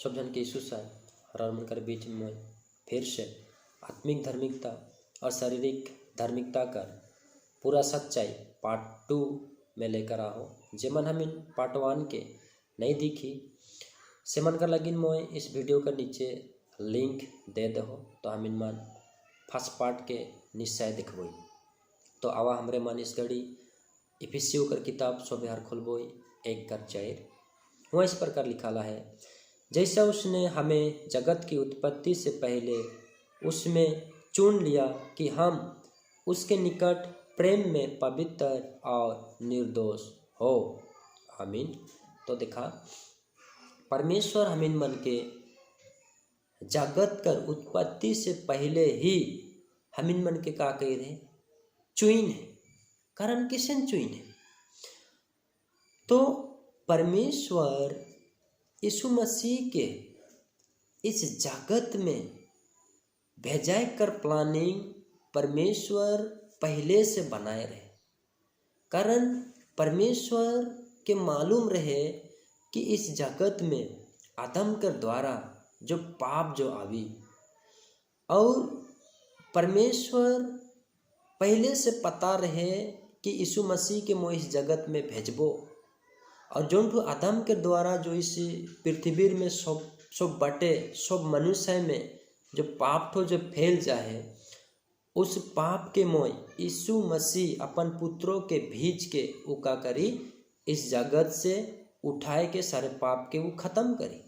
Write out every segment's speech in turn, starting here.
सब जन के यीशु साहब और मन कर बीच में फिर से आत्मिक धार्मिकता और शारीरिक धार्मिकता कर पूरा सच्चाई पार्ट 2 में लेकर आहो। जेमन हम इन पार्ट 1 के नहीं दिखी से मन कर लगिन मोय इस वीडियो के नीचे लिंक दे दहो, तो हम इन मन फर्स्ट पार्ट के निश्चय देखबोई। तो आवा हमरे मन इस घड़ी इफिसियो कर किताब सोबेहार खोलबोई 1 कर 4। वहाँ इस प्रकार लिखाला है, जैसा उसने हमें जगत की उत्पत्ति से पहले उसमें चुन लिया कि हम उसके निकट प्रेम में पवित्र और निर्दोष हो। आमीन। तो देखा, परमेश्वर हमीन मन के जगत कर उत्पत्ति से पहले ही हमीन मन के का कह रहे? चुइन है। कारण किसन चुइन है? तो परमेश्वर यीशु मसीह के इस जगत में भेजाए कर प्लानिंग परमेश्वर पहले से बनाए रहे, कारण परमेश्वर के मालूम रहे कि इस जगत में आदम के द्वारा जो पाप जो आवी और परमेश्वर पहले से पता रहे कि यीशु मसीह के मोह इस जगत में भेजबो और जोन ठो आदम के द्वारा जो इस पृथ्वी में सब सब बटे, सब मनुष्य में जो पाप ठो जो फैल जाए, उस पाप के मोय यीशु मसीह अपन पुत्रों के भीज के उ का करी? इस जगत से उठाए के सारे पाप के वो खत्म करी।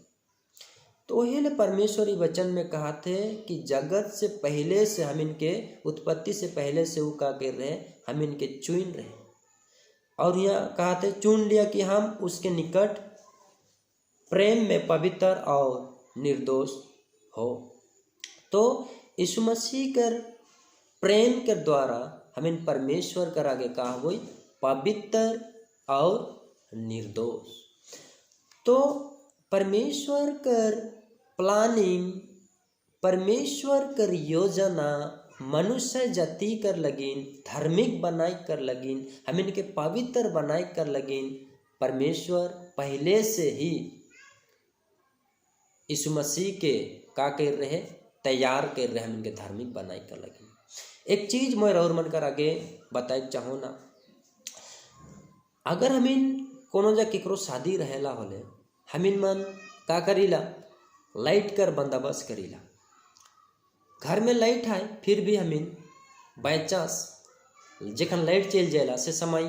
तो वही ले परमेश्वर वचन में कहा थे कि जगत से पहले से, हम इनके उत्पत्ति से पहले से वो का कर रहे? हम इनके चुन रहे। और यह कहा थे, चुन लिया कि हम उसके निकट प्रेम में पवित्र और निर्दोष हो। तो यीशु मसीह कर प्रेम के द्वारा हम इन परमेश्वर कर आगे कहा हुई? पवित्र और निर्दोष। तो परमेश्वर कर प्लानिंग, परमेश्वर कर योजना मनुष्य जाति कर लगिन धार्मिक बनाई कर लगिन, हम इनके पवित्र बनाई कर लगिन, परमेश्वर पहले से ही यीशु मसीह के का कर रहे? तैयार कर रहे, हम इनके धार्मिक बनाई कर लगिन। एक चीज मैं और मन कर आगे बताए चाहो ना, अगर हमीन कोनो जा केकरो शादी रहेला होले, हमीन मन का करीला? लाइट कर बंदोबस्त करीला। घर में लाइट है, फिर भी हमीन बाई चांस जखन लाइट चल जाएला, से समय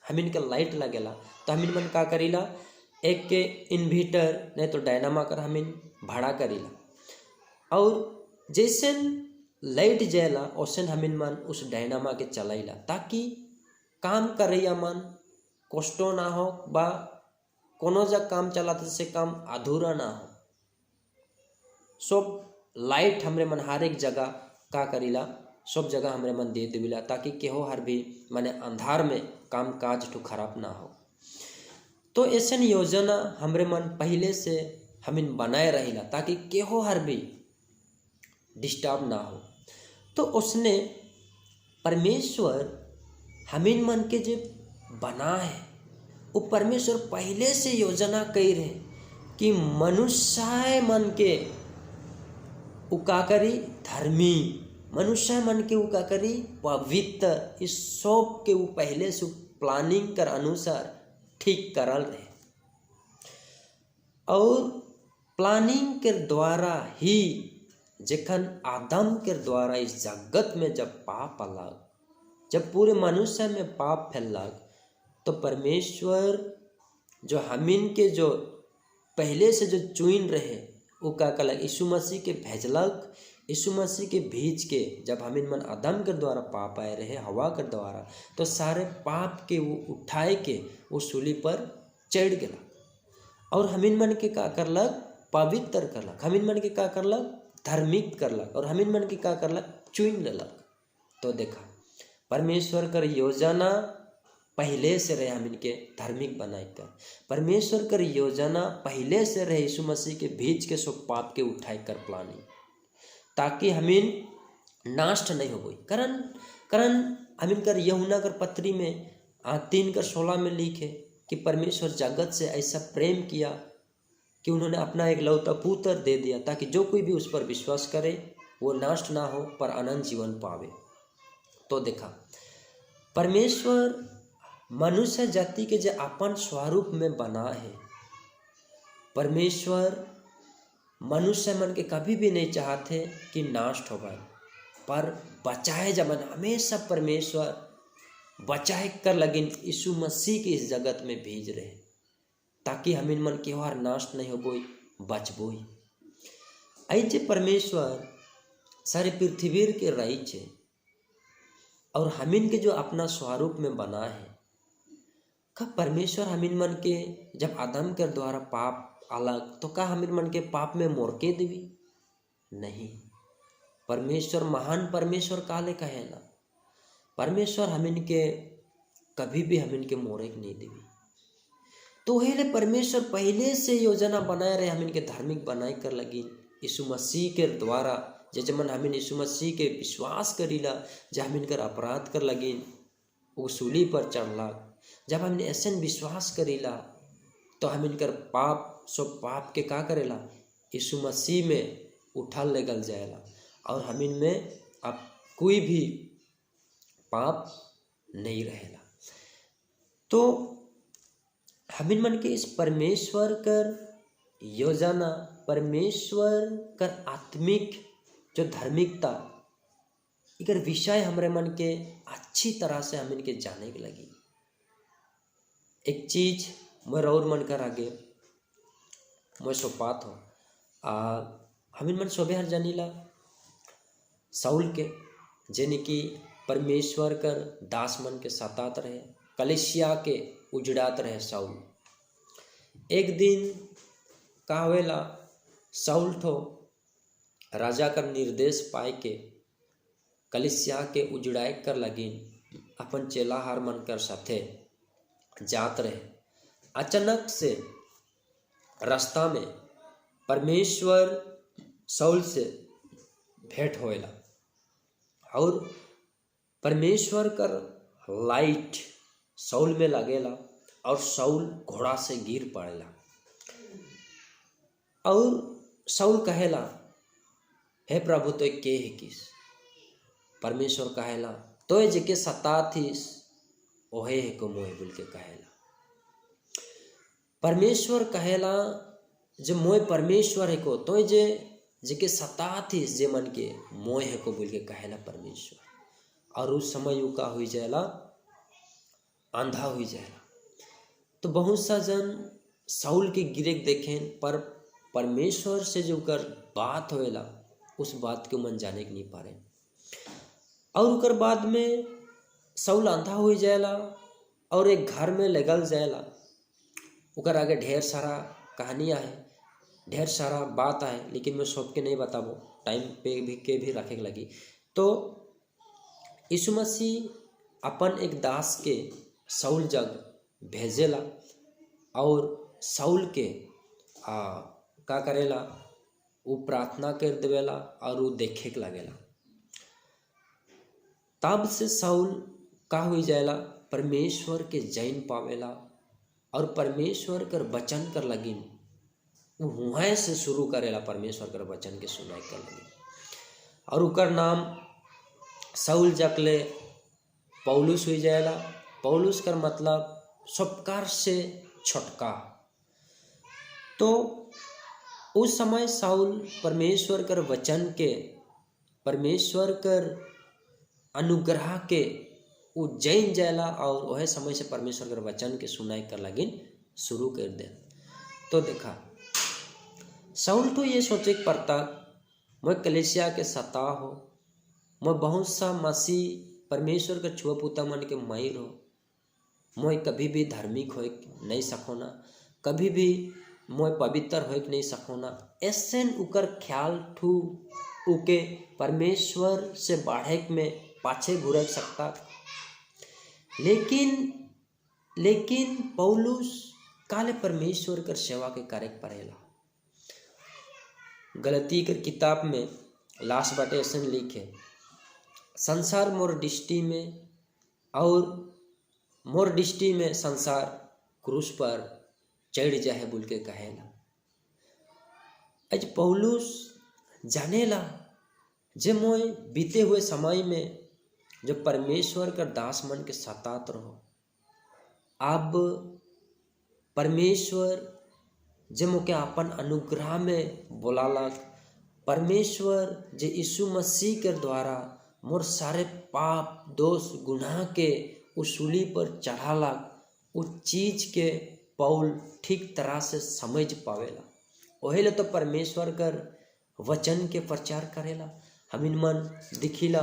हमीन के लाइट लगेला, तो हमीन मन का करीला? एक के इन्वर्टर नहीं तो डायनामा कर हमीन भाड़ा करीला और जैसे लाइट जाएला, ओसन हमीन मन उस डायनामा के चलाइला, ताकि काम करैया मन कष्टो ना हो बा कोनो जा काम चलाते से काम अधूरा ना हो। सब लाइट हमरे मन हर एक जगह का करीला? सब जगह हमरे मन दे देविला, ताकि केहो हर भी माने अंधार में काम काज तो खराब ना हो। तो ऐसन योजना हमरे मन पहले से हमिन बनाए रहिला, ताकि केहो हर भी डिस्टर्ब ना हो। तो उसने परमेश्वर हमिन मन के जो बना है, वो परमेश्वर पहले से योजना कर रहे कि मनुष्य मन के उ का करी? धर्मी। मनुष्य मन के उ का करी? पवित्र। इस सब के उ पहले से प्लानिंग कर अनुसार ठीक करल रहे और प्लानिंग के द्वारा ही जखन आदम के द्वारा इस जगत में जब पाप अलग, जब पूरे मनुष्य में पाप फैलक, तो परमेश्वर जो हमीन के जो पहले से जो चुन रहे, वो का कलक? यीशु मसीह के भेजलक। यीशु मसीह के भेज के जब हमीन मन आदम के द्वारा पाप आए रहे, हवा के द्वारा, तो सारे पाप के वो उठाए के वो सूली पर चढ़ गया और हमीन मन के का करलक? पवित्र करलक। हमीन मन के का करलक? धार्मिक करलक। और हमीन मन के का करलक? चुन लेलक। तो देखा, परमेश्वर कर योजना पहले से रहे हम इनके धार्मिक बनाए कर। परमेश्वर कर योजना पहले से रहे यीशु मसीह के भेज के सब पाप के उठाए कर प्लानिंग, ताकि हमीन नष्ट नहीं हो गई। कारण कारण हमीन कर यहुना कर पत्री में 3 कर 16 में लिखे कि परमेश्वर जगत से ऐसा प्रेम किया। कि उन्होंने अपना एक लौता पुत्र दे दिया, ताकि जो कोई भी उस पर विश्वास करे वो नष्ट ना हो पर अनंत जीवन पावे। तो देखा, परमेश्वर मनुष्य जाति के जो अपन स्वरूप में बना है, परमेश्वर मनुष्य मन के कभी भी नहीं चाहते कि नष्ट हो पाए पर बचाए जमन। हमेशा परमेश्वर बचाए कर लगिन यीशु मसीह के इस जगत में भेज रहे, ताकि हम इन मन के हर नष्ट नहीं होबोई, बचबोई। ऐसे परमेश्वर सारे पृथ्वी के रही है और हमिन के जो अपना स्वरूप में बना है, का परमेश्वर हमिन मन के जब आदम के द्वारा पाप अलग तो का हमिन मन के पाप में मोरके देवी? नहीं। परमेश्वर महान परमेश्वर काले कहेला, परमेश्वर हमिन के कभी भी हमिन के मोरे नहीं देवी। तो वही परमेश्वर पहले से योजना बनाए रहे हमिन के धार्मिक बनाए कर लगी यीशु मसीह के द्वारा। जे जमन हमिन यीशु मसीह के विश्वास करीला, जब हमिन कर अपराध कर लगिन वो सूली पर चढ़ला, जब हमने ऐसे विश्वास करीला तो हम इनकर पाप सब पाप के का करेला, यीशु मसीह में उठा लेगल जाएला और हम इनमें अब कोई भी पाप नहीं रहेला। तो हमिन मन के इस परमेश्वर कर योजना, परमेश्वर कर आत्मिक जो धार्मिकता इकर विषय हमरे मन के अच्छी तरह से हम इनके जाने के लगी। एक चीज मैं और मन कर आगे मैं सौपात हो, आ हमिन मन सोबे हर जानीला साउल के, जेने कि परमेश्वर कर दास मन के सतात रहे, कलेशिया के उजड़ात रहे साउल। एक दिन का होएला, साउल ठो राजा कर निर्देश पाए के कलिसिया के उजड़ाए कर लगिन अपन चेलाहार मन कर साथे जात रहे। अचानक से रास्ता में परमेश्वर साउल से भेंट होएला और परमेश्वर कर लाइट साउल में लगेला और साउल घोड़ा से गिर पड़ेला और साउल कहेला, हे प्रभु तो के है किस? परमेश्वर कहेला, तो जेके सताथिस ओहे है को मोहे बोल के कहेला। परमेश्वर कहेला जे मोय परमेश्वर है को, तो जे जेके सताथिस जे मन के मोय है को बोल के कहेला परमेश्वर। और उस समय you का हुई जाएला, आंधा हुई जाएला। तो बहुत सा जन साउल के गिरे देखें पर परमेश्वर से जो कर बात होएला उस बात के मन जाने के नहीं पा रहे। और उकर बाद में साउल अंधा हो जाएला और एक घर में लगल जाएला। उकर आगे ढेर सारा कहानियाँ है, ढेर सारा बात है, लेकिन मैं सबके नहीं बताबो, टाइम पे भी के भी रखे लगी। तो यीशु मसीह अपन एक दास के साउल जग भेजेला और साउल के का करेला, वो प्रार्थना कर देवेला और वो देखे के लगेला। तब से साउल का हो जाएला, परमेश्वर के जैन पावेला और परमेश्वर कर वचन कर लगिन वो वहाँ से शुरू करेला परमेश्वर कर वचन के सुनाई कर लगिन। और उकर नाम साउल जकले पौलुस हो जाएला। पौलुस कर मतलब सबकार से छोटका। तो उस समय साउल परमेश्वर कर वचन के, परमेश्वर कर अनुग्रह के वो जैन जाएला और वह समय से परमेश्वर कर वचन के सुनाई कर लगिन शुरू कर दे। तो देखा साउल तो ये सोचे पड़ता, मैं कलेसिया के सता हो, मैं बहुत सा मसीह परमेश्वर के छुआ पुता मन के माहिर हो, मैं कभी भी धार्मिक हो नहीं सको ना, कभी भी मैं पवित्र हो नहीं सको ना। ऐसे उकर ख्याल ठू उके परमेश्वर से बढ़े में पाछे घुर सकता। लेकिन लेकिन पौलुस काले परमेश्वर कर सेवा के कार्य परेला। गलती कर किताब में लास्ट बाटे ऐसे लिखे, संसार मोर दृष्टि में और मोर दृष्टि में संसार क्रूस पर चढ़ जाए बोल के कहेला। आज पौलुस जानेला जे मोय बीते हुए समय में जो परमेश्वर कर दास मन के सतात रहो, अब परमेश्वर जे मोके अपन अनुग्रह में बोलालक, परमेश्वर जे यीशु मसीह के द्वारा मोर सारे पाप दोष गुनाह के उस सूली पर चढ़ालक, उ चीज के पौल ठीक तरह से समझ पावेला। ओहे ले तो परमेश्वर कर वचन के प्रचार करेला। हमिन मन दिखिला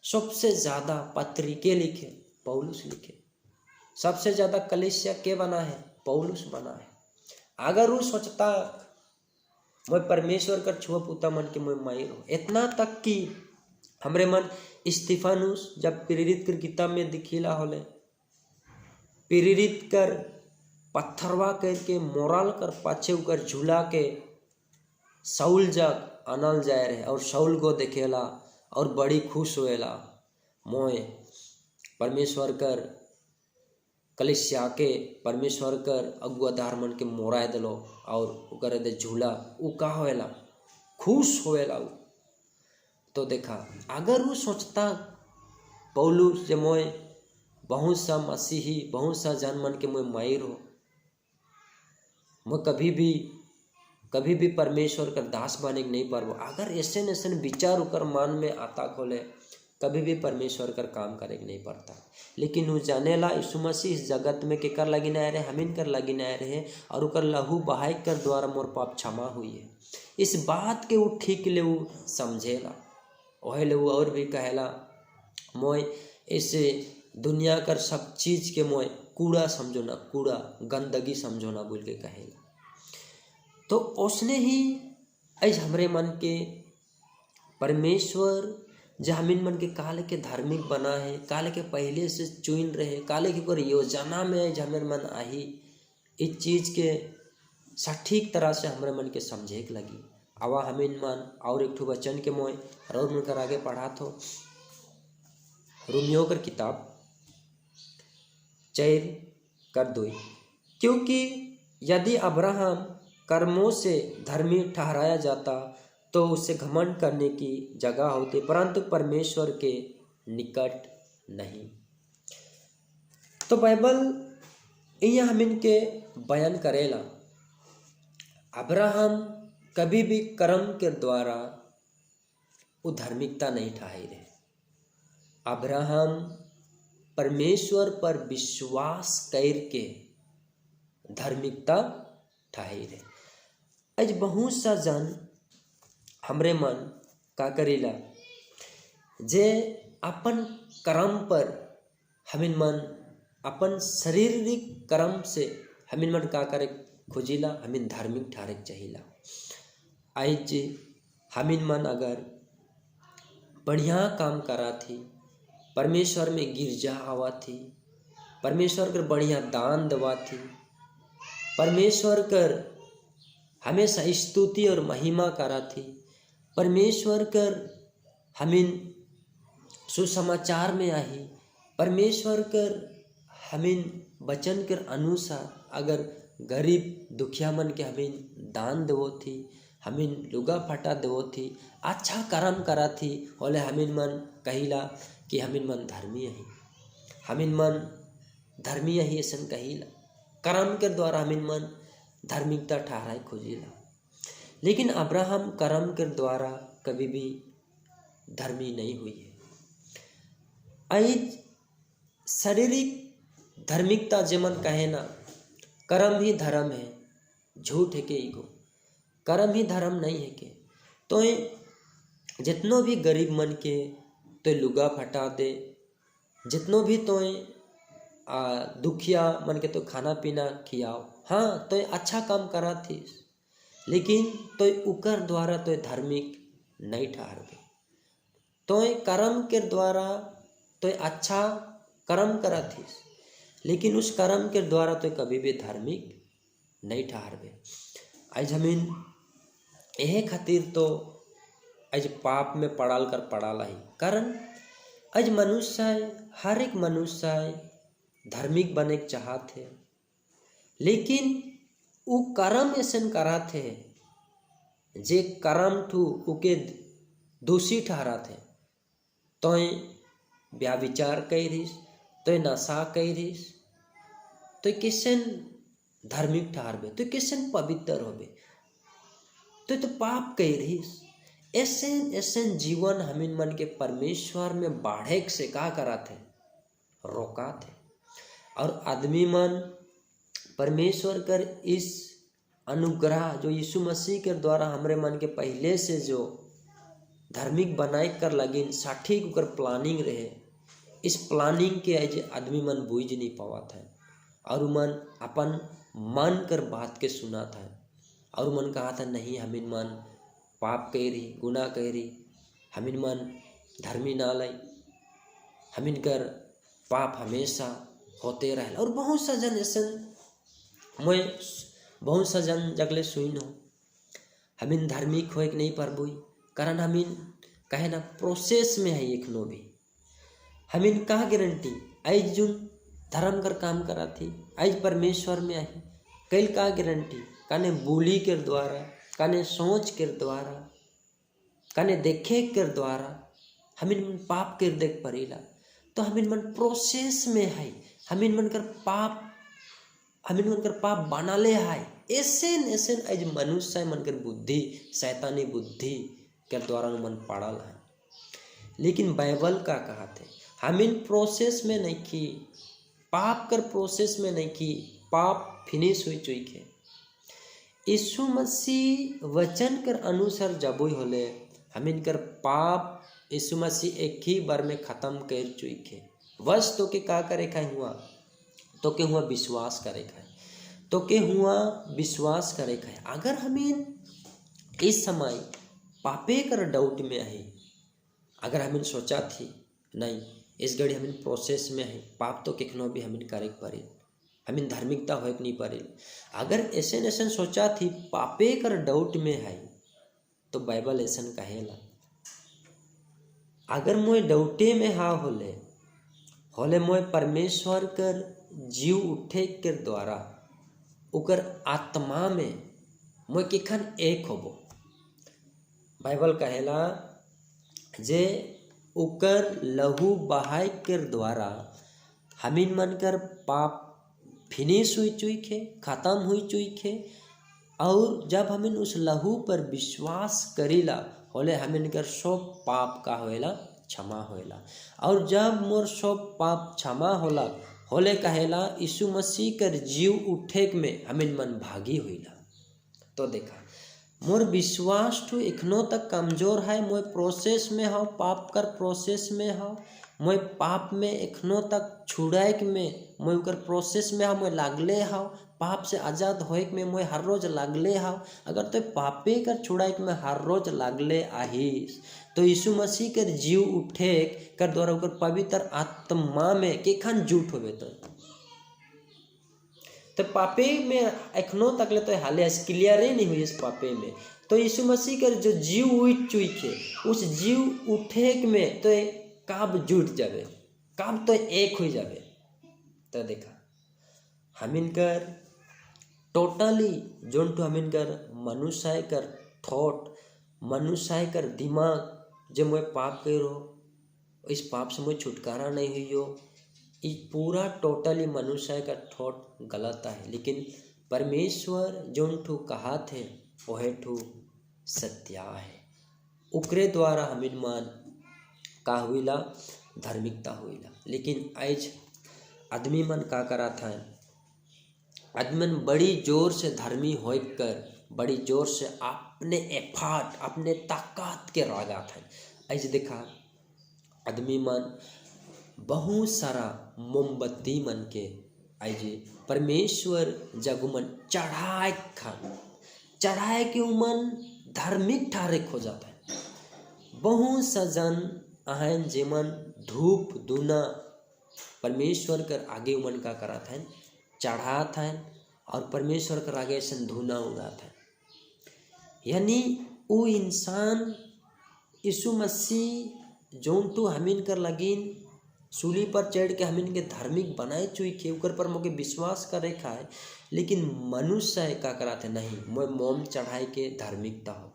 सबसे ज़्यादा पत्रिके लिखे पौलुस लिखे, सबसे ज़्यादा कलीसिया के बना है? पौलुस बना है। अगर वो सोचता मैं परमेश्वर कर छुआ पुता मन के मैं माहिर हो, इतना तक कि हमरे मन स्तिफानुस जब प्रेरित कर किताब में दिखिला होले, प्रेरित कर पत्थरवा करके मोराल कर पाछे उकर झूला के साउल जग अनल जाए रहे और साउल को देखेला और बड़ी खुश होएला, मोय परमेश्वर कर कलिसिया के परमेश्वर कर अगुआदार मन के मोराए दिलो और ओकर दे झूला, उ का होएला? खुश होएला उ। तो देखा, अगर वो सोचता पौलुस जे मोय बहुत सा मसीही बहुत सा जन मन के मोय माहिर हो, मैं कभी भी परमेश्वर का दास बने नहीं पारबो, अगर ऐसे ऐसे विचार उकर मन में आता खोले, कभी भी परमेश्वर कर काम करे नहीं पड़ता। लेकिन वो जानेला यीशु मसीह इस जगत में केकर लगी आए रहे? हमिन कर लगी आए रहे और उकर लहू बहाय कर द्वारा मोर पाप क्षमा हुई है। इस बात के वो ठीक ले वो समझेला। ओहे ले वो और भी कहेला, मोय इस दुनिया कर सब चीज के मोय कूड़ा समझो ना, कूड़ा गंदगी समझो ना बोल के कहेला। तो उसने ही ऐस हमरे मन के परमेश्वर जो हमिन मन के काल के धार्मिक बना है, काल के पहले से चुन रहे, काले के ऊपर योजना में हमें मन आही, इस चीज के सटीक तरह से हमरे मन के समझे के लगी। आवा हमिन मन और एक ठो वचन के मोय और मन कर आगे पढ़ा थो, रोमियो कर किताब 4:2, क्योंकि यदि अब्राहम कर्मों से धर्मी ठहराया जाता तो उसे घमंड करने की जगह होती, परंतु परमेश्वर के निकट नहीं। तो बाइबल यहाँ हमिन के बयान करेला, अब्राहम कभी भी कर्म के द्वारा वो धार्मिकता नहीं ठहरे रहे। अब्राहम परमेश्वर पर विश्वास करके धार्मिकता ठहरे। आज बहुत सा जन हमरे मन का करेला जे अपन कर्म पर हमिन मन अपन शारीरिक कर्म से हमिन मन का करे खोजिला, हमिन धार्मिक ठहरे चाहिला। आज हमिन मन अगर बढ़िया काम करा थी, परमेश्वर में गिरजा आवा थी, परमेश्वर कर बढ़िया दान दवा थी, परमेश्वर कर हमेशा स्तुति और महिमा करा थी, परमेश्वर कर हमिन सुसमाचार में आही, परमेश्वर कर हमिन वचन कर अनुसार अगर गरीब दुखिया मन के हमिन दान देवो थी, हमिन लुगा फटा देवो थी, अच्छा कर्म करा थी, बोले हमिन मन कहिला कि हमिन मन धर्मी है, हमिन मन धर्मी है ऐसा कहिला। कर्म के द्वारा हमिन मन धार्मिकता ठहराए खोजिला। लेकिन अब्राहम कर्म के द्वारा कभी भी धर्मी नहीं हुई है। आई शारीरिक धार्मिकता जेमन कहे ना कर्म ही धर्म है, झूठ है के ईगो कर्म ही धर्म नहीं है के। तो जितनो भी गरीब मन के तो लुगा फटा दे, जितनो भी तो दुखिया मन के तो खाना पीना खियाओ, हाँ तो अच्छा काम करा थी, लेकिन तो उकर द्वारा तो धार्मिक नहीं ठहर गए। तो कर्म के द्वारा तो अच्छा कर्म करा थी, लेकिन उस कर्म के द्वारा तो कभी भी धार्मिक नहीं ठहर गए। आज हमीन यह खातिर तो आज पाप में पड़ाल कर पड़ाला ही, कारण आज मनुष्य हर एक मनुष्य धार्मिक बने के चाहत है, लेकिन वो कर्म ऐसा करा थे जे करम ठू उके दोषी ठहराथे। तोय व्याभिचार करिस, तोय नशा करिस, तो कैसन धार्मिक ठहरबे, तो कैसन पवित्र होबे, तो पाप करिस। ऐसे ऐसे जीवन हमिन मन के परमेश्वर में बाढ़े से का कराथे, रोकाथे। और आदमी मन परमेश्वर कर इस अनुग्रह जो यीशु मसीह के द्वारा हमरे मन के पहले से जो धार्मिक बनाए कर लगिन सठीक ओकर प्लानिंग रहे, इस प्लानिंग के आज आदमी मन बुझ नहीं पावत है और मन अपन मन कर बात के सुना था और मन कहा था नहीं हमिन मन पाप करी, गुनाह करी, हमिन मन धर्मी ना लाई, हमिन कर पाप हमेशा होते रहे। और बहुत सा जन ऐसे मैं बहुत सा जन जगले सुन हो हमिन धार्मिक होए नहीं पारबोई, कारण हमिन कहे ना प्रोसेस में है एखनो भी। हमिन कहा गारंटी आइज जुन धर्म कर काम करा थी, आइज परमेश्वर में आई कल का गारंटी, काने बोली के द्वारा, काने सोच के द्वारा, काने देखे के द्वारा हमिन मन पाप कर देख पड़ेला। तो हमिन मन प्रोसेस में है, हमिन मन कर पाप, हमिन मन कर पाप बना ले है। ऐसे ऐसे आज मनुष्य मन कर बुद्धि शैतानी बुद्धि के द्वारा मन पड़ल है। लेकिन बाइबल का कहा थे हमिन प्रोसेस में नहीं की, पाप कर प्रोसेस में नहीं की, पाप फिनिश हुई चुकी है। यीशु मसीह वचन कर अनुसार जब होले हमिन कर पाप यीशु मसीह एक ही बार में खत्म कर चुकी है। बस तो के का करे खाए हुआ, तो के हुआ विश्वास करे खाए, तो के हुआ विश्वास करे खाए। अगर हमिन इस समय पापे कर डाउट में है, अगर हमिन सोचा थी नहीं इस घड़ी हमिन प्रोसेस में है, पाप तो किखनो भी हमिन करे पड़े, हमिन धार्मिकता होए नहीं पड़े, अगर ऐसे ऐसे सोचा थी पापे कर डाउट में है, तो बाइबल ऐसा कहेला अगर मोय डाउटे में हा होले होले मोय परमेश्वर कर जीव उठे के द्वारा उकर आत्मा में मोय किखन एक होबो। बाइबल कहेला जे उकर लहू बहाय के द्वारा हमिन मन कर पाप फिनिश हुई चुई, खत्म हुई चुई। और जब हमिन उस लहू पर विश्वास करीला होले हमिन कर सब पाप का होएला क्षमा होएला। और जब मोर सब पाप क्षमा होला होले कहेला यीशु मसीह कर जीव उठे में हमिन मन भागी होइला। तो देखा मोर विश्वास तो एखनो तक कमजोर है, मोर प्रोसेस में हो, पाप कर प्रोसेस में हो, मोर पाप में एखनो तक छुड़ाए में मोर उकर प्रोसेस में हो, मोर लागले हो, पाप से आज़ाद होए में मोर हर रोज लागले हो। अगर तो पापे कर छुड़ाए में हर रोज लागले आहिस तो यीशु मसीह कर जीव उठे कर द्वारा उकर पवित्र आत्मा में केखन झूठ होबे। तो पापे में एखनो तक ले तो हाले क्लियर ही नहीं हुई इस पापे में। तो यीशु मसीह कर जो जीव उठ चुके उस जीव उठे में तो काब जुट जावे, काब तो एक हो जावे। तो देखा हमिन कर टोटली जोन टू हमिन कर मनुष्य कर थॉट, मनुष्य कर दिमाग जे मोय पाप करो इस पाप से मोय छुटकारा नहीं हुई हो, ये पूरा टोटली मनुष्य का थॉट गलत है। लेकिन परमेश्वर जोन ठू कहा थे वह ठू सत्या है। उकरे द्वारा हमिन मान का हुईला धार्मिकता हुईला। लेकिन आज आदमी मन का करा था, आदमी मन बड़ी जोर से धर्मी हो कर बड़ी जोर से अपने एफर्ट अपने ताकत के रागा था। आज देखा आदमी मन बहुत सारा मोमबत्ती मन के आज परमेश्वर जगु मन चढ़ाए खा चढ़ाए के मन धार्मिक ठहरे खो जाता है। बहुत सा जन आहन जेमन धूप दूना परमेश्वर कर आगे मन का करा था चढ़ा था और परमेश्वर कर आगे ऐसा धुना उड़ा था। यानी वो इंसान यीशु मसीह जोन टू हमीन कर लगिन सूली पर चढ़ के हमीन के धार्मिक बनाए चुई के उकर पर मोके विश्वास करे खाए, लेकिन मनुष्य का कराते नहीं मोय मोम चढ़ाए के धार्मिकता हो।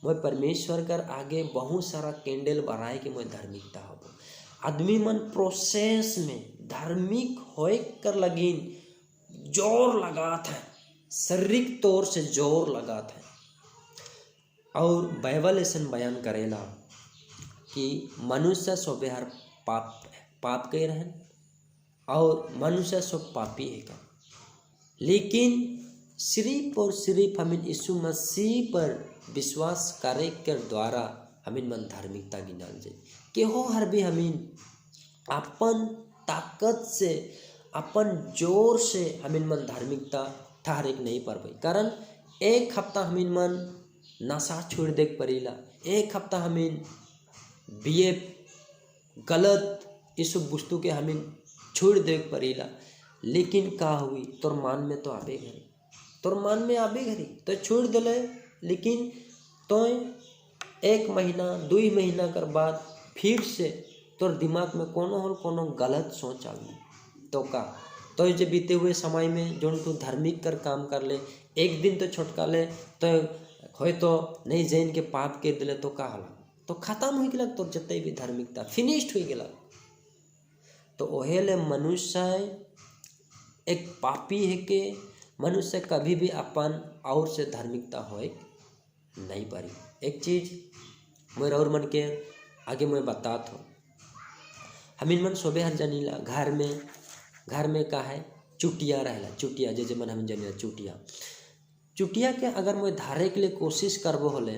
मैं परमेश्वर कर आगे बहुत सारा कैंडल बराए के मैं धार्मिकता होबो। आदमी मन प्रोसेस में धार्मिक होए कर लगिन जोर लगात है, शारीरिक तौर से जोर लगात है। और बाइबल ऐसा बयान करेला कि मनुष्य सोबे हर पाप पाप के रहन और मनुष्य सब पापी है का, लेकिन सिर्फ और सिर्फ हमें यीशु मसीह पर विश्वास करे के द्वारा हमें मन धार्मिकता गिनाल जाए। केहो हर भी हमें अपन ताकत से, अपन जोर से हमें मन धार्मिकता ठहरे नहीं पर पाई। कारण एक हफ्ता हमें मन नशा छोड़ दे पड़ेला, एक हफ्ता हमें बिये गलत ये सब वस्तु के हमें छोड़ दे पड़ेला, लेकिन का हुई तोर मान में तो आबे घरी, तोर मान में आबे घरी तो छोड़ दिले, लेकिन तो एक महीना 2 महीना कर बाद फिर से तोर दिमाग में कोनो होल कोनो गलत सोच आई तो का तो जे बीते हुए समय में जोन तू धार्मिक कर काम कर ले, एक दिन तो छोटका ले तो होय तो नहीं जैन के पाप के दिले तो का होला, तो खत्म हो गया तोर जते भी धार्मिकता फिनिश्ड हो गया। तो ओहेले मनुष्य एक पापी है के मनुष्य कभी भी अपन और से धार्मिकता होए नहीं पारी। एक चीज मोर और मन के आगे मैं बतात हूँ, हमिन मन सोबे हर जानीला घर में का है चुटिया रहेला, चुटिया जे जे मन हम जानीला चुटिया, चुटिया के अगर मैं धारे के लिए कोशिश करबो होले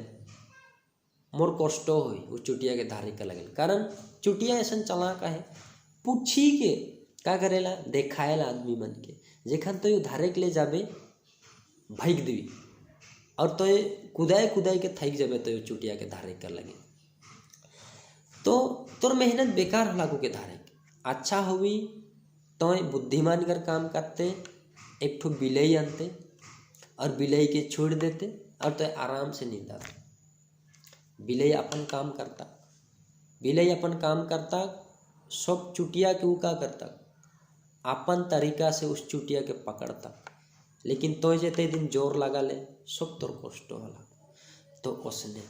मोर कष्ट होई वो चुटिया के धारे के लगल। कारण चुटिया ऐसा चलाक है, पूछी के का करेला देखाएला आदमी मन के, जेखन तो you धारे के लिए जाबे भाग दिवी और तो कुदाए कुदाए के थक जाबे तो चुटिया के धारे कर लगे, तो तोर मेहनत बेकार होला के धारे के। अच्छा हुई तो बुद्धिमान कर काम करते, एक ठो बिलई आनते और बिलई के छोड़ देते और तो आराम से नींद आते। बिलई अपन काम करता, बिलई अपन काम करता, सब चुटिया के ऊ का करता अपन तरीका से उस चुटिया के पकड़ता, लेकिन तो जते दिन जोर लगा ले सब तोर कष्ट होला। तो उसने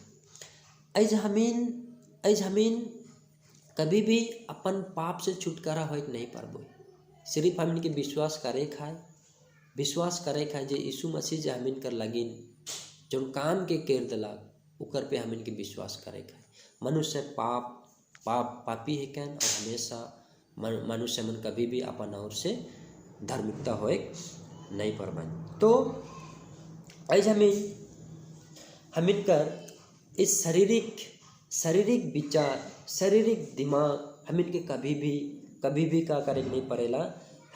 ऐज हमीन कभी भी अपन पाप से छुटकारा हो नहीं पारबो। सिर्फ हमीन के विश्वास करे खाए, विश्वास करे खाए जे यीशु मसीह जे हमीन कर लगिन जो काम के केर दिला उकर पे हमीन के विश्वास करे खाए। मनुष्य पाप पाप पापी है can और हमेशा मनुष्य मन कभी भी अपन और से धार्मिकता होए नहीं पर। तो ऐज हमीन हमीन कर इस शारीरिक शारीरिक विचार शारीरिक दिमाग हमीन के कभी भी का करे नहीं पड़ेला,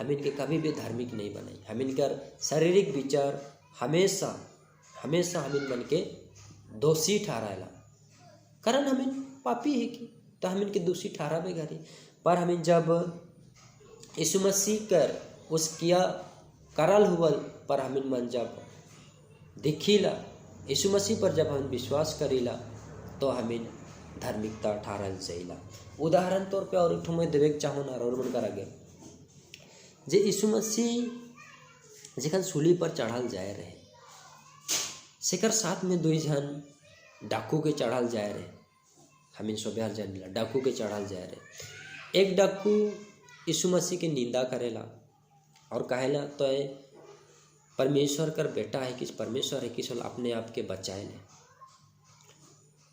हमीन के कभी भी धार्मिक नहीं बनाई। हमीन कर शारीरिक विचार हमेशा हमेशा हमीन मन के दोषी ठहराएला, कारण हमीन पापी है कि तो हमीन के दोषी ठहराबे घरी। पर हमीन जब यीशु मसीह कर उस किया करल हुअल पर हमीन मन जब देखीला, यीशु मसीह पर जब हम विश्वास करीला तो हमीन धार्मिकता ठहरल जाइला। उदाहरण तौर पे और एक ठो मैं देवे के चाहूँ ना और मन कर आगे जे यीशु मसीह जखन सूली पर चढ़ल जाए रहे, सेकर साथ में दुई जन डाकू के चढ़ल जाए रहे। हमीन सोबे जानिला डाकू के चढ़ल जाए रहे। एक डाकू यीशु मसीह के निंदा करेला और कहेला तो परमेश्वर कर बेटा है कि परमेश्वर है कि अपने आप के बचाए ले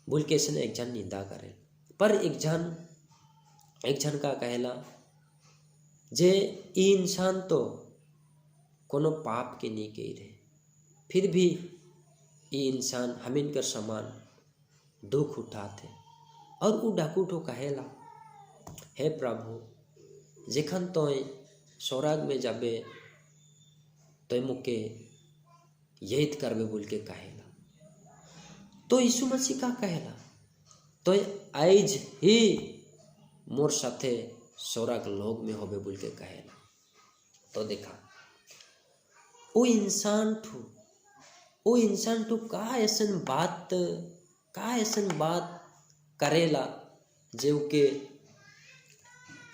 बोल के इसने एक जन निंदा करे। पर एक जन का कहेला जे ई इंसान तो कोनो पाप के नहीं कही रहे, फिर भी ई इंसान हमीन कर समान दुख उठाते। और उ डाकू तो कहेला, हे प्रभु, जेखन तो स्वर्ग में जाबे तो मुके यही करबे बोल के कहेला। तो यीशु मसीह का कहेला, तो आइज ही मोर साथे स्वर्ग लोग में होबे बोल के कहेला। तो देखा वो इंसान ठू का ऐसन बात करेला जे के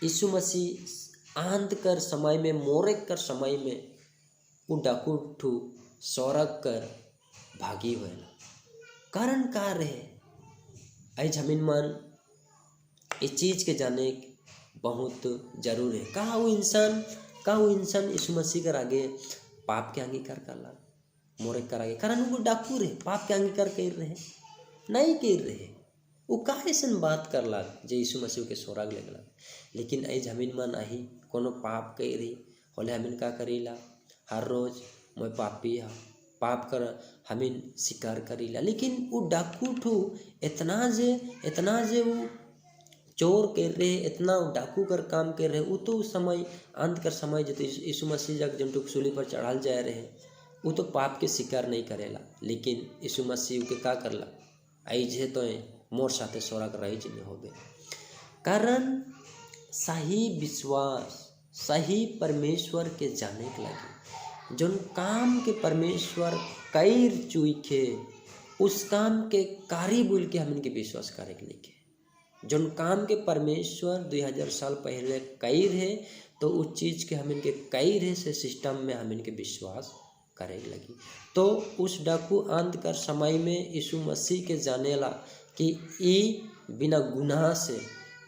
यीशु मसीह अंत कर समय में, मोरे कर समय में उ डाकू ठू स्वर्ग कर भागी होएला। कारण का रहे? आई हमिन मन इस चीज के जाने बहुत जरूर है। का वो इंसान यीशु मसीह कर आगे पाप के अंगीकार करला मोरे कर आगे? कारण वो डाकू रहे, पाप के अंगीकार कर रहे नहीं कर रहे। वो का ऐसन बात करला जे यीशु मसीह के सोराग लगला? लेकिन ऐ हमिन मन आही कोनो पाप कर रही होले हमिन का करीला? हर रोज मैं पापी हा, पाप कर हमिन स्वीकार करीला। लेकिन वो डाकू ठू इतना जे वो चोर कर रहे, इतना डाकू कर काम कर रहे, वो तो उस समय, अंत कर समय जो यीशु मसीह जब जंटू सूली पर चढ़ाल जाए रहे, वो तो पाप के स्वीकार नहीं करेला। लेकिन यीशु मसीह के का करला? आई जे तो मोर साथे सोराग रही नहीं होबे। कारण सही विश्वास, सही परमेश्वर के जाने के लगे, जोन काम के परमेश्वर कैर चुईखे, उस काम के कार्य बोल के हम इनके विश्वास करे के लिखे। जोन काम के परमेश्वर 2000 साल पहले कैर है, तो उस चीज़ के हम इनके कैर है से सिस्टम में हम इनके विश्वास करे लगी। तो उस डाकू अंत कर समय में यीशु मसीह के जानेला कि ई बिना गुनाह से,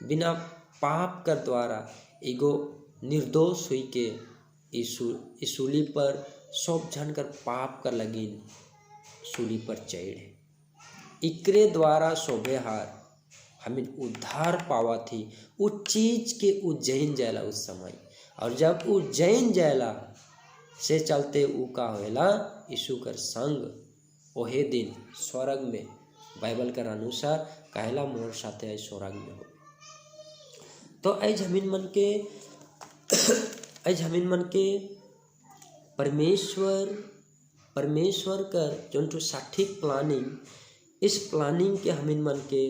बिना पाप कर द्वारा एगो निर्दोष हुई के यीशु सूली पर सब झन कर पाप कर लगिन सूली पर चढ़े। इकरे द्वारा शोभे हार हमें उद्धार पावा थी। उ चीज के उ जैन जाएला उस समय और जब उ जैन जाएला से चलते उ का होएला? यीशु कर संग ओहे दिन स्वर्ग में, बाइबल कर अनुसार कहला, मोर साथे स्वर्ग में हो। तो ऐ हमिन मन के परमेश्वर परमेश्वर कर जोन ठो सटीक प्लानिंग, इस प्लानिंग के हमिन मन के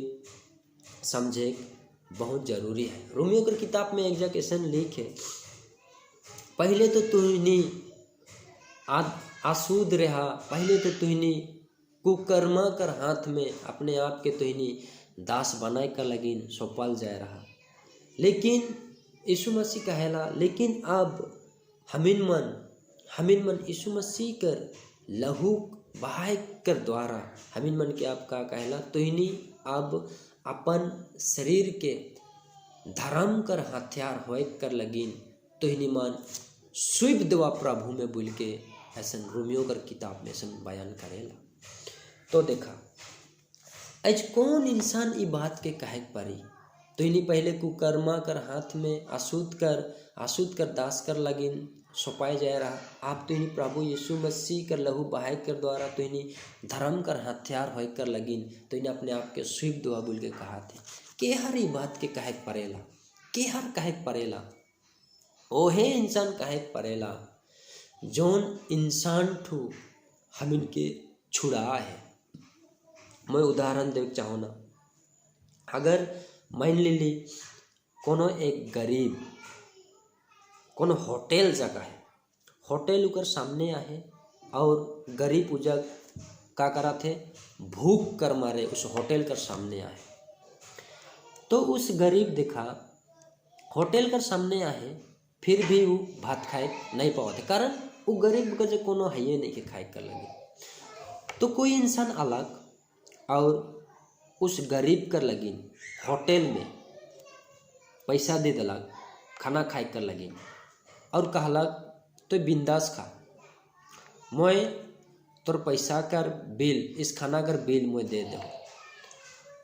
समझे बहुत जरूरी है। रोमियो कर किताब में एक जगह ऐसा लिख है, पहले तो तुहनी अशुद्ध रहा, पहले तो तुहनी कुकर्मा कर हाथ में अपने आप के तुहनी दास बनाए कर लगिन सौंपल जाए रहा। लेकिन यीशु मसीह कहेला, लेकिन अब हमिन मन यीशु मसीह कर लहू बहाय कर द्वारा हमिन मन के अब का कहेला? तुहनी अब अपन शरीर के धर्म कर हथियार होए कर लगिन तुहनी मन स्वीप देवा प्रभु में बोल के ऐसा रोमियो कर किताब में ऐसा बयान करेला। तो देखा, आज कौन इंसान ई बात के कहे परी, तो इन्हीं पहले कुकर्मा कर हाथ में अशुद्ध कर दास कर लगिन सौंपाए जाए रहा, आप तो इन्हीं प्रभु यीशु मसीह कर लहू बहाय कर द्वारा तो इन्हीं धर्म कर हथियार होए कर लगिन तो इन्हें अपने आप के स्वीप दुआ बोल के कहा थे। के हर ई बात के कहे परेला? के हर कहे परेला? ओहे इंसान कहे परेला जोन इंसान ठू हम इनके छुड़ा है। मैं उदाहरण दे चाहूँ ना, अगर मान ली कोनो एक गरीब कोनो होटल जगह है, होटल उकर सामने आहे और गरीब उजग का करा थे, भूख कर मारे उस होटल कर सामने आए। तो उस गरीब देखा, होटल कर सामने आए, फिर भी वो भात खाए नहीं पाते, कारण वो गरीब का जो कोनो है नहीं के खाए कर लगे। तो कोई इंसान अलग और उस गरीब कर लगिन होटल में पैसा दे दिलक, खाना खाए कर लगिन और कहलक, तो बिंदास खा, मैं तोर पैसा कर बिल, इस खाना कर बिल मैं दे दे।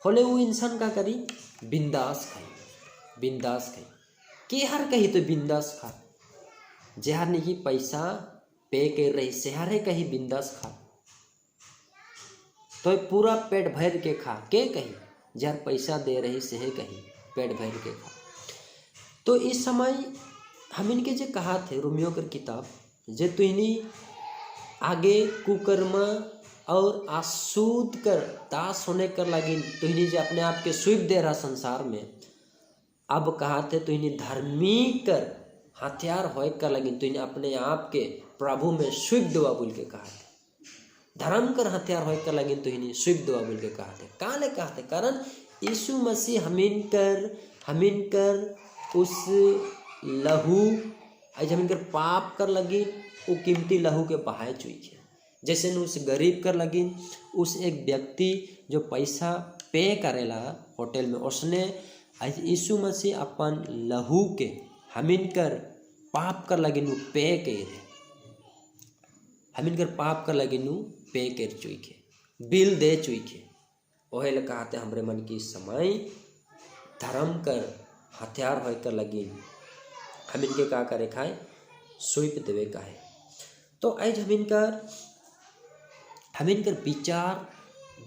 होले वो इंसान का करी? बिंदास खाई, बिंदास खाई। के हर कही तो बिंदास खा? जेहार नहीं पैसा पे कर रही, सेहारे कही बिंदास खा, तो पूरा पेट भर के खा? के कही? जहर पैसा दे रही, सेहे कही पेट भर के खा। तो इस समय हम इनके जो कहा थे रोमियो कर किताब जे तुहनी आगे कुकर्मा और अशुद्ध कर दास होने कर लगिन तुहनी जो अपने आप के स्वीप दे रहा संसार में, अब कहा थे, तुहनी धर्मी कर हथियार होए कर लगिन तुहनी अपने आप के प्रभु में स्वीप दुआ बोल के कहा थे। धर्म कर हथियार होए कर लगिन तुहनी स्वीप दुआ बोल के कहा थे। का ले कहा थे? कारण यीशु मसीह हमिन कर उस लहू, आज हमिन कर पाप कर लगी वो कीमती लहू के बहाए चुई है। जैसे उस गरीब कर लगिन, उस एक व्यक्ति जो पैसा पे करेला होटल में, उसने आज यीशु मसीह अपन लहू के हमिन कर पाप कर लगिन पे कर, हमिन कर पाप कर लगिन पे कर चुईखे, बिल दे चुईखे। ओहे ले कहते हमरे मन की समय धर्म कर हथियार होय कर लगिन हमिन के का करे खाए सुइप देवे का है। तो आज हमिन कर विचार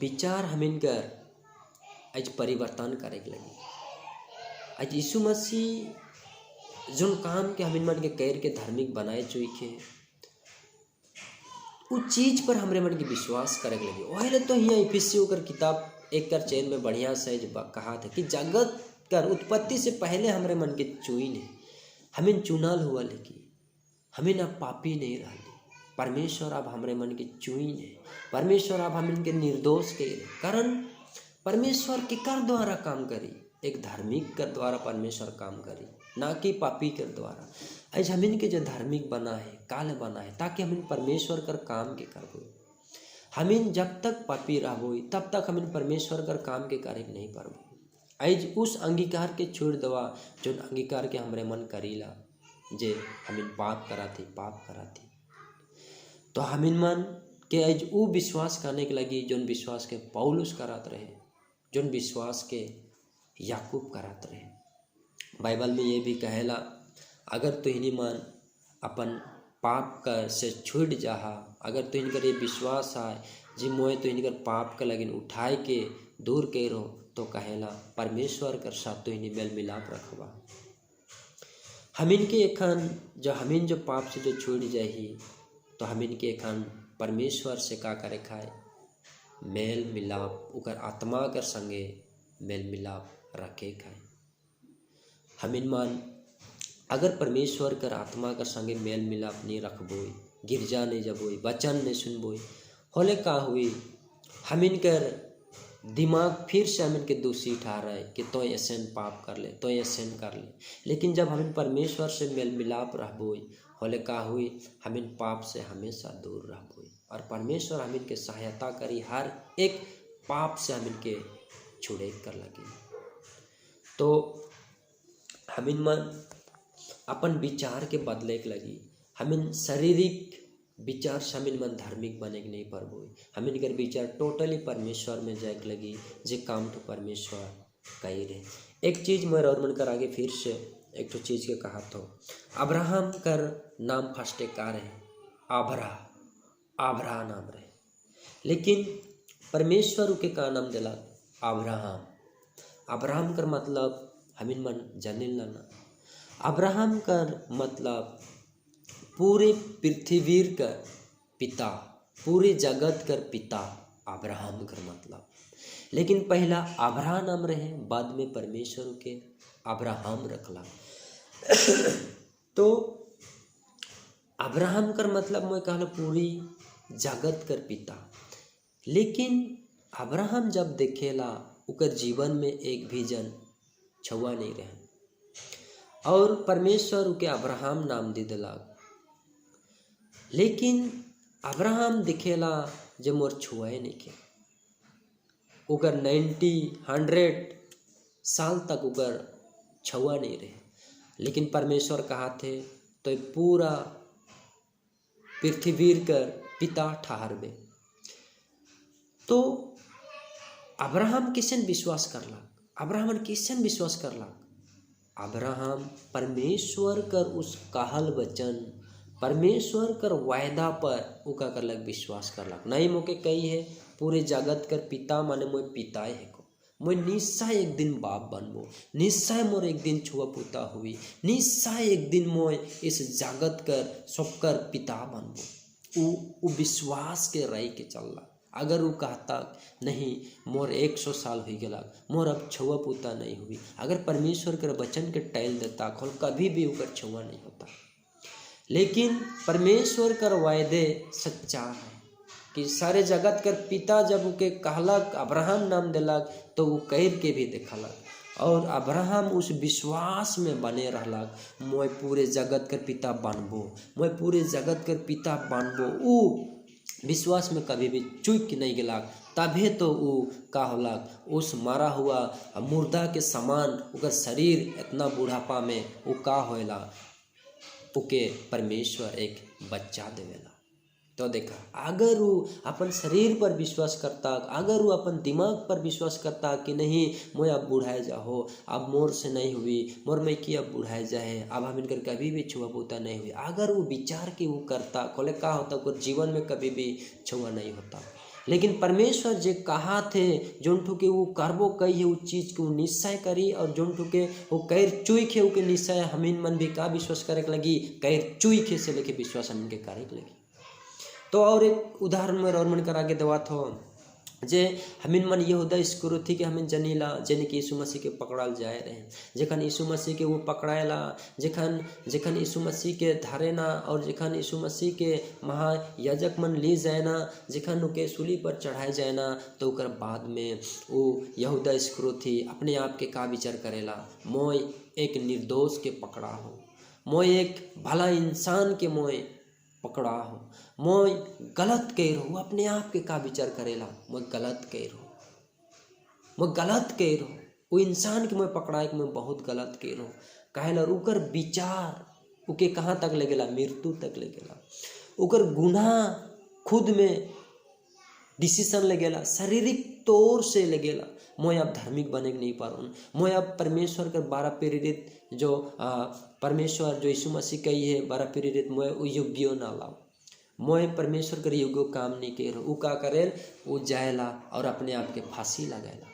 विचार हमिन कर आज परिवर्तन करे के लगी। आज यीशु मसीह जोन काम के हमिन मन के कैर के धार्मिक बनाए चुईखे उ चीज पर हमरे मन के विश्वास करे के लगी। ओहे तो हियाँ इफिसियों कर किताब 1:4 में बढ़िया से कहा था कि जगत कर उत्पत्ति से पहले हमरे मन के चुइन है, हमें चुनल हुआ, लेकिन हमें अब पापी नहीं रहा। परमेश्वर अब हमरे मन के चुइन है, परमेश्वर अब हम इनके निर्दोष के, कारण परमेश्वर केकर द्वारा काम करी, एक धार्मिक कर द्वारा परमेश्वर काम करी, ना कि पापी कर द्वारा। आज हम इनके जो धार्मिक बना है, काल बना है, ताकि हम इन परमेश्वर कर काम के करबो। हम इन जब तक पापी रहबो तब तक हम इन परमेश्वर कर काम के कार्य नहीं पारबो। आज उस अंगीकार के छोड़ दवा जो अंगीकार के हमरे मन करीला जे हम इन पाप कराती पाप कराती। तो हम इन मन के आज ऊ विश्वास करने के लगी जोन विश्वास के पौलुस करात रहे, जोन विश्वास के याकूब करात रहे। बाइबल में ये भी कहेला अगर तुहनी मन अपन पाप कर से छूट जाहा, अगर तुहनी कर ये विश्वास आए जी मोए तुहनी कर पाप का लगिन उठाए के दूर करो, तो कहेला परमेश्वर कर साथ तुहनी मेल मिलाप रखवा। हमिन के एखन जो हमिन जो पाप से जो छूट जाही तो हमिन के एखन परमेश्वर से का करे खाए मेल मिलाप, उकर आत्मा कर संगे मेल मिलाप रखे खाए। हमिन मान अगर परमेश्वर कर आत्मा कर संगे मेल मिलाप नहीं रखबोई, गिरजा नहीं जबोई, वचन नहीं सुनबोई, होले का हुई हमिन कर दिमाग फिर से हमिन के दोषी ठहराए कि तो ऐसे पाप कर ले, तो ऐसे कर ले। लेकिन जब हमिन परमेश्वर से मेल मिलाप रहबोई, होले का हुई हमिन पाप से हमेशा दूर रहबोई और परमेश्वर हमिन के सहायता करी हर एक पाप से हमिन के छुड़े कर लगे। तो हमिन मन अपन विचार के बदले के लगी, हमिन शारीरिक विचार से हमिन मन धार्मिक बने के नहीं पारबो। हमिन कर विचार टोटली परमेश्वर में जाए के लगी जे काम तो परमेश्वर कही रहे। एक चीज़ मैं और मन कर आगे फिर से एक तो चीज़ के कहा तो अब्राहम कर नाम फर्स्ट का रहे आभरा, आभरा नाम रहे, लेकिन परमेश्वर के का नाम दिला अब्राहम। अब्राहम कर मतलब हमिन मन जानिल ना, अब्राहम कर मतलब पूरे पृथ्वी कर पिता, पूरे जगत कर पिता अब्राहम कर मतलब। लेकिन पहला अब्राहम नाम रहे, बाद में परमेश्वर के अब्राहम रखला। तो अब्राहम कर मतलब मैं कहला पूरी जगत कर पिता। लेकिन अब्राहम जब देखेला उकर जीवन में एक भी जन छुआ नहीं रहे और परमेश्वर उके अब्राहम नाम दे दिला। लेकिन अब्राहम दिखेला जे मोर छुआए नहीं के, उकर 90-100 साल तक उकर छुआ नहीं रहे। लेकिन परमेश्वर कहा थे तो पूरा पृथ्वीर कर पिता ठहरबे। तो अब्राहम किसन विश्वास करला, अब्राहम किसन विश्वास करला, अब्राहम परमेश्वर कर उस कहल वचन, परमेश्वर कर वायदा पर उका कर लग विश्वास करलक। नहीं मोके कही है पूरे जगत कर पिता माने मोय पिता है को, मोय निश्चय एक दिन बाप बनबो, निश्चय मोर एक दिन छुआ पुता हुई, निश्चय एक दिन मोय इस जगत कर सबकर पिता बनबो। उ विश्वास के रही के चलला। अगर वो कहता नहीं मोर 100 साल हो गया, मोर अब छुआ पुता नहीं हुई, अगर परमेश्वर के वचन के टैल देता खोल कभी भी ऊपर छुआ नहीं होता। लेकिन परमेश्वर कर वायदे सच्चा है कि सारे जगत कर पिता जब उके कहलक अब्राहम नाम दिलक तो वो कैर के भी देखलक और अब्राहम उस विश्वास में बने रहलक, मोय पूरे जगत कर पिता बनबो, मोय पूरे जगत कर पिता बनबो। उ विश्वास में कभी भी चूक नहीं गेला। तभे तो उ का होला, उस मारा हुआ मुर्दा के समान ओकर शरीर इतना बुढ़ापा में उ का होएला, ओके परमेश्वर एक बच्चा देवेला। तो देखा, अगर वो अपन शरीर पर विश्वास करता, अगर वो अपन दिमाग पर विश्वास करता कि नहीं मोय अब बुढ़ाए जाहो, अब मोर से नहीं हुई, मोर में की अब बुढ़ाए जाए, अब हम इनकर कभी भी छुआ बूता नहीं हुई, अगर वो विचार के वो करता खोले का होता, ओकर जीवन में कभी भी छुआ नहीं होता। लेकिन परमेश्वर जे कहा थे जोन ठुके वो करबो कही है, उस चीज़ के वो निश्चय करी, और जोन ठुके वो कैर चुई खे उके निश्चय हमीन मन भी का विश्वास करे के लगी, कैर चुई खे से लेके विश्वास हमीन के करे के लगी। तो और एक उदाहरण में और मन करा के देवात हो जे हमीन मन यहूदा इस्करियोती के हमीन जनीला, जेने कि यीशु मसीह के पकड़ाल जाए रहे। जखन यीशु मसीह के वो पकड़ाएला, जखन जखन यीशु मसीह के धरे ना, और जखन यीशु मसीह के महायाजक मन ले जाए ना, जखन उके सूली पर चढ़ाए जाए ना, तो ओकर बाद में वो यहूदा इस्करियोती अपने आप के का विचार करेला, मोय एक निर्दोष के पकड़ा हो, मोय एक भला इंसान के मोय पकड़ा हो, मोय गलत कह रहो। अपने आप के का विचार करेला, मोय गलत कह रहो, मोय गलत कह रहो, वो इंसान के मोय पकड़ाए के मोय बहुत गलत कह रहो। काहेला उकर विचार उके कहाँ तक ले गेला, मृत्यु तक ले गेला। उकर गुनाह खुद में डिसीजन ले गेला, शारीरिक तौर से ले गेला, मोय अब धार्मिक बने के नहीं पारो, मोय अब परमेश्वर के 12 प्रेरित जो परमेश्वर जो यीशु मसीह कही है 12 प्रेरित, मोय उ योग्य ना लाओ, मोय परमेश्वर के योग्य काम नहीं कर। उ का करेल, उ जाएला और अपने आप के फांसी लगाएला।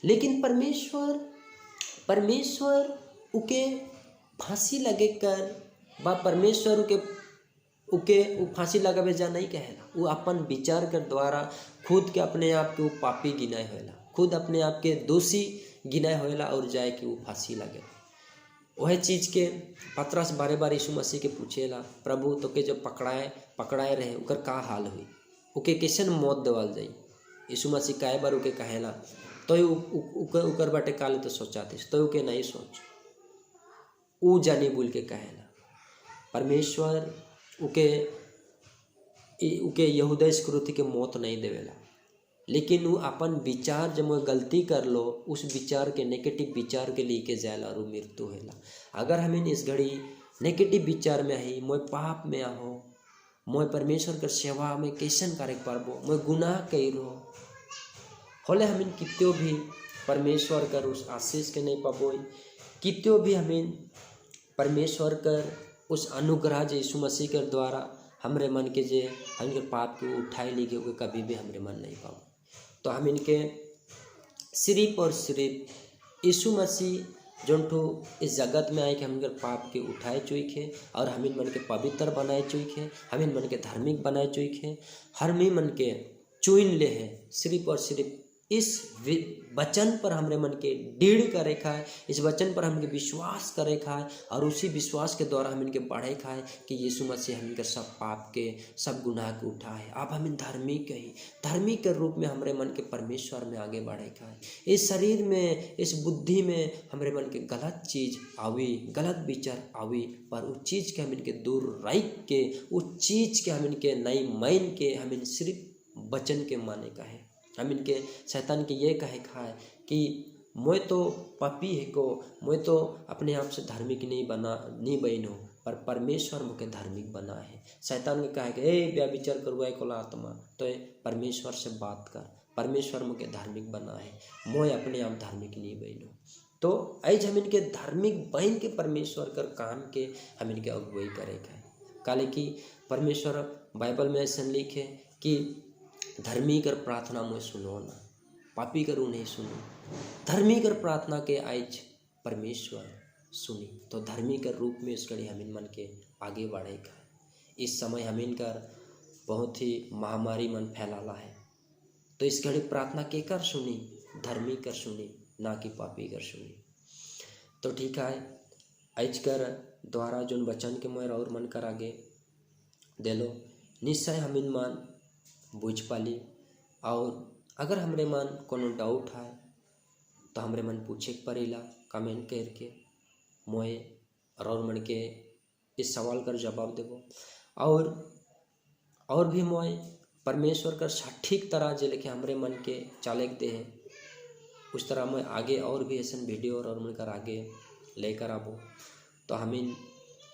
लेकिन परमेश्वर परमेश्वर उके फांसी लगे कर बा परमेश्वर उके उके उ फांसी लगावे जा नहीं कहेला, उ अपन विचार के द्वारा खुद के अपने आप के उ पापी गिनाए होएला, खुद अपने आप के दोषी गिनाए होएला और जाए के उ फांसी लगे। वह चीज़ के पतरस बारे बार यीशु मसीह के पूछेला, प्रभु तो के जब पकड़ाए पकड़ाए रहे ओकर का हाल हुई, ओके कैसन मौत देवल जाई। यीशु मसीह काहे बार ओके कहेला, तो उकर उकर बाटे काले तो सोचाते, तो ओके नहीं सोच, उ जानी बोल के कहेला। परमेश्वर उके उके यहूदा इस्करियोती के मौत नहीं देवेला, लेकिन वो अपन विचार जब वो गलती कर लो उस विचार के नेगेटिव विचार के लेके जाएला और मृत्यु होला। अगर हमें इस घड़ी नेगेटिव विचार में आई, मोय पाप में आहो, मोय परमेश्वर के सेवा में कैसन करे पारबो, मोय गुनाह करो होले, हमें कितो भी परमेश्वर कर उस आशीष के नहीं पाबो, कितो भी हमें परमेश्वर कर उस अनुग्रह जे यीशु मसीह के द्वारा हमरे मन के जे हमके पाप के उठाए ली गए कभी भी हमरे मन नहीं पाबो। तो हम इनके सिर्फ और सिर्फ यीशु मसीह जोन ठो इस जगत में आए कि हमके पाप के उठाए चुईखे और हमिन मन के पवित्र बनाए चुईखे, हमिन मन के धार्मिक बनाए चुईखे, हरमी मन के चुन ले है। सिर्फ और सिर्फ इस वचन पर हमरे मन के दृढ़ करे खाए, इस वचन पर हमके विश्वास करे खाए और उसी विश्वास के द्वारा हम इनके बढ़े खाए कि यीशु मसीह हमके सब पाप के सब गुनाह के उठाए। अब हम इन धार्मिक ही धार्मिक के रूप में हमरे मन के परमेश्वर में आगे बढ़े खाए। इस शरीर में इस बुद्धि में हमरे मन के गलत चीज़ आवी, गलत विचार आवी, पर उस चीज़ के हम इनके दूर रख के उस चीज़ के हम इनके नई मान के हम इन सिर्फ वचन के माने का है। हम इनके शैतान के ये कहे खाए कि मैं तो पापी है को, मैं तो अपने आप से धार्मिक नहीं बना नहीं बनो, पर परमेश्वर मुझे धार्मिक बना है। शैतान के कहे कि ए व्यभिचार करवाए कोला आत्मा, तो परमेश्वर से बात कर, परमेश्वर मुझे धार्मिक बना है, मैं अपने आप धार्मिक नहीं बनो। तो ऐज हम इनके धार्मिक बन के परमेश्वर कर काम के हम इनके अगुवाई करे खाए। काले कि परमेश्वर बाइबल में ऐसा लिखे कि धर्मी कर प्रार्थना मैं सुनो ना, पापी कर नहीं सुनो, धर्मी कर प्रार्थना के आज परमेश्वर सुनी। तो धर्मी कर रूप में इस घड़ी हम इन मन के आगे बढ़ेगा। इस समय हम इनकर बहुत ही महामारी मन फैलाला है, तो इस घड़ी प्रार्थना के कर सुनी, धर्मी कर सुनी, ना कि पापी कर सुनी। तो ठीक है, आज कर द्वारा जोन वचन के मोर और मन कर आगे देलो निश्चय हम इन मान बुझ पाली। और अगर हमरे मन कोनो डाउट है तो हमरे मन पूछे के पड़ेला कमेंट करके, मोए और मन के इस सवाल कर जवाब देबो। और भी मोए परमेश्वर कर सटीक तरह जे लेके हमरे मन के चालेक दे है, उस तरह मैं आगे और भी ऐसा वीडियो और मिलकर आगे लेकर आबो। तो हमें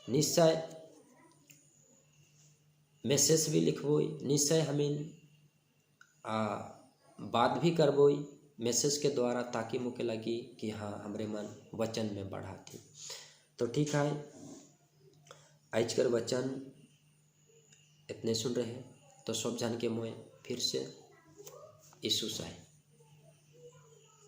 निश्चय मैसेज भी लिखबो, निश्चय हमें बात भी करबो मैसेज के द्वारा, ताकि मुझे लगी कि हाँ, हमरे मन वचन में बढ़ा थी। तो ठीक है, आज कर वचन इतने सुन रहे हैं, तो सब जान के मोए फिर से यीशु साहे।